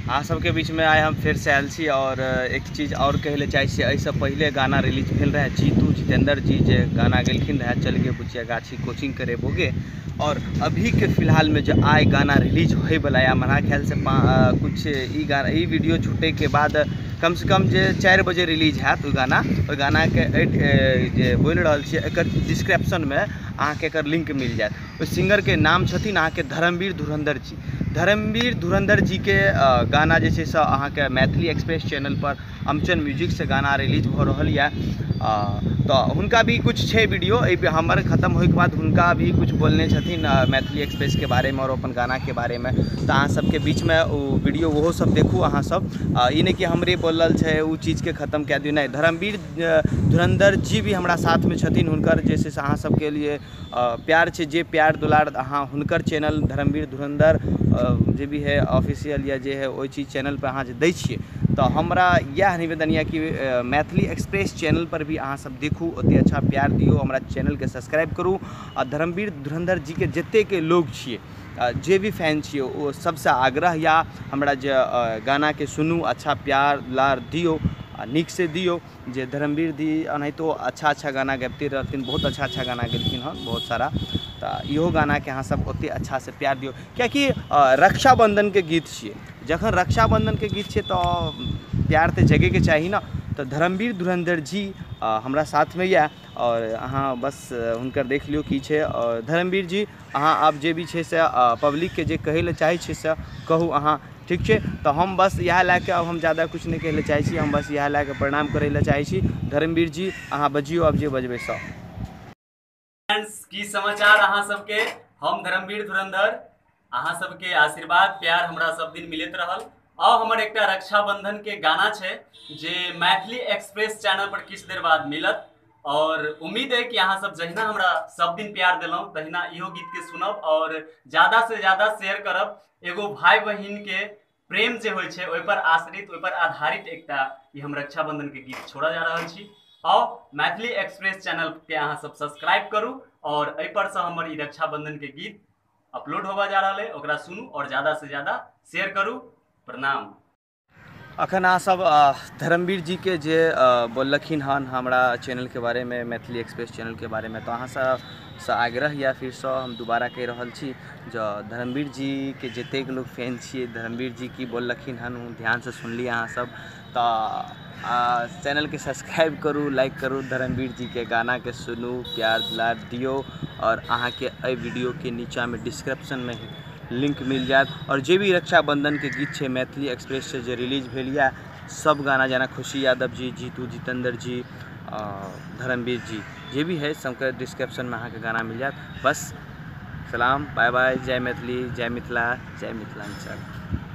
अहाँ सबके बीचमे आइ हम फेरसँ आयल छी और एक चीज और कहै लए चाहै छी। एहिसँ पहिले गाना रिलीज भेल रहै, जीतू जितेंद्र जी जे गाना गेलखिन रहै चल गे बुचिया गाछी कोचिंग करेबोगे, और अभीके फिलहालमे जे आइ गाना रिलीज होइवला यऽ, हमरा ख्यालसँ कुछ ई गाना ई वीडियो छूटैके बाद कमसँ कम जे 4 बजे रिलीज हैत ओहि गाना। ओहि गानाके जे बोलि रहल छियै एकर डिस्क्रिप्शनमे अहाँके एकर लिंक मिल जायत। ओहि सिंगरके नाम छथिन अहाँके धर्मवीर धुरंधर जी। धर्मवीर धुरंधर जीके गाना जे छै से अहाँके मैथिली एक्सप्रेस चैनलपर अमचन म्यूजिकसँ गाना रिलीज भऽ रहल यऽ। तऽ हुनका भी कुछ छै वीडियो, एहि हमर खत्म होइके बाद हुनका भी कुछ बोलने छथिन मैथिली एक्सप्रेसके बारेमे और अपन गानाके बारेमे। तऽ अहाँ सबके बीचमे ओ वीडियो ओहो सब देखू अहाँ सब। ई नहि कि हमरे बोलल छै ओ चीजके खत्म कए दियौ, नहि, धर्मवीर धुरंधर जी भी हमरा साथमे छथिन। हुनकर जे छै से अहाँ सबके लिए प्यार छै, जे प्यार दुलार अहाँ हुनकर चैनल धर्मवीर धुरंधर जे भी है ऑफिशियल या जे है ओहि चीज चैनलपर अहाँ जे दै छियै, तऽ हमरा इएह निवेदन यऽ कि मैथिली एक्सप्रेस चैनल पर भी अहाँ सब देखू, ओते अच्छा प्यार दियौ, हमरा चैनलके सब्सक्राइब करू। आ धर्मवीर धुरंधर जीके जतेक लोग छियै, जे भी फैन छियै, ओ सबसँ आग्रह या हमरा जे गानाके सुनू, अच्छा प्यार दुलार दियौ आ नीकसँ दियौ। जे धर्मवीर जी एनाहितो अच्छा अच्छा गाना गबिते रहथिन, बहुत अच्छा अच्छा गाना गेलखिन हँ बहुत सारा। तऽ इहो गानाके अहाँ सब ओते अच्छासँ प्यार दियौ, कियाकि रक्षाबंधनके गीत छियै। जखन रक्षाबंधनके गीत छियै तऽ प्यार तऽ जगैके चाही ने। तऽ धर्मवीर धुरंधर जी हमरा साथमे यऽ और अहाँ बस हुनकर देख लियौ की छै। और धर्मवीर जी अहाँ आब जे भी छै से पब्लिकके जे कहै लए चाहै छियै से कहू अहाँ, ठीक छै? तऽ हम बस इएह लए कऽ आब हम ज्यादा किछु नहि कहै लए चाहै छी, हम बस इएह लए कऽ प्रणाम करै लए चाहै छी। धर्मवीर जी अहाँ बजियौ आब जे बजबै सब। फ्रेंड्स की समाचार अहाँ सबके, हम धर्मवीर धुरंधर, अहाँ सबके आशीर्वाद प्यार हमरा सब दिन मिलैत रहल। और हमर एकटा रक्षाबंधन के गाना छै जे मैथिली एक्सप्रेस चैनल पर किछु देर बाद मिलत, और उम्मीद है कि अहाँ सब जहिना हमरा सब दिन प्यार देलहुँ तहिना इहो गीत के सुनब और ज्यादा से ज्यादा शेयर करब। एगो भाई बहिन के प्रेम जे होइ छै ओहि पर आश्रित, ओहि पर आधारित एकटा ई हम रक्षाबंधन के गीत छोड़ा जा रहल छी। और मैथिली एक्सप्रेस चैनल के अहाँ सब सब्सक्राइब करू और एहि पर से हमर ई रक्षाबंधन के गीत अपलोड होबा जा रहल है, ओकरा सुनू और ज्यादा से ज्यादा शेयर करू। प्रणाम। अखन अहाँ सब धर्मवीर जी के जे बोललखिन हन हमरा चैनलके बारेमे, मैथिली एक्सप्रेस चैनलके बारेमे, तऽ अहाँ सबसँ आग्रह या फिरसँ हम दोबारा कहि रहल छी जे धर्मवीर जी के जतेक लोग फैन छियै, धर्मवीर जी की बोललखिन हन ओ ध्यानसँ सुनलियै अहाँ सब। तऽ चैनलके सब्सक्राइब करू, लाइक करू, धर्मवीर जी के गानाके सुनू, प्यार दुलार दियौ। और अहाँके एहि वीडियोके नीचाँमे डिस्क्रिप्शनमे लिंक मिल जायत। और जे भी रक्षाबंधनके गीत छै मैथिली एक्सप्रेससँ जे रिलीज भेल यऽ सब गाना, जेना खुशी यादव जी, जीतू जितेंद्र जी, धर्मवीर जी, जे भी है सबके डिस्क्रिप्शनमे अहाँके गाना मिल जायत। बस सलाम, बाय बाय, जय मैथिली, जय मिथिला, जय मिथिलांचल।